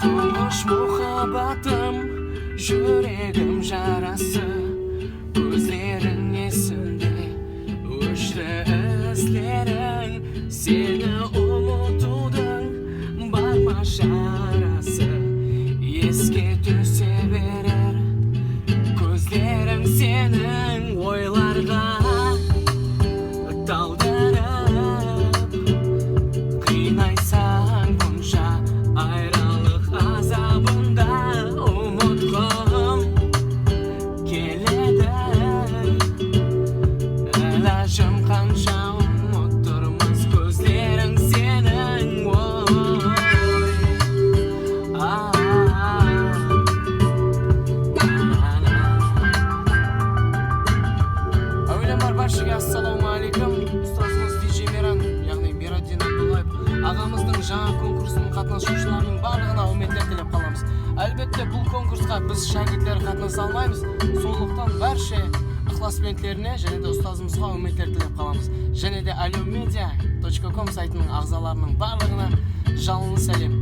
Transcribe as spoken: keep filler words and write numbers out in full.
Tuńǵısh muhabbatım, júregim jarası, kózleriń esimde, óshti izleriń. Seni umıtıwdıń bar ma sharası? Eske túse berer kózleriń seniń oylarǵa taldırıp. Qıynaysań bunsha ayrılıq azabında, umıtqım keledi. Ilajım qansha umıttırmız kózleriń seniń, oy. A, a, a. Áwelem bar bárshege assalawma áleykum. Ustazımız D J Meran, yaǵnıy Meraddin Abdullaev aǵamızdıń jańa konkursınıń qatnasıwshılarınıń barlıǵına áwmetler tilep qalamız. Álbette, bul konkursqa biz, shákirtler, qatnasa almaymız. Sonlıqtan, bárshe ıqlasbentlerine jáne de ustazımızǵa áwmetler tilep qalamız. Jáne de alyomedia точка ком saytınıń aǵzalarınıń barlıǵına jalınlı sálem.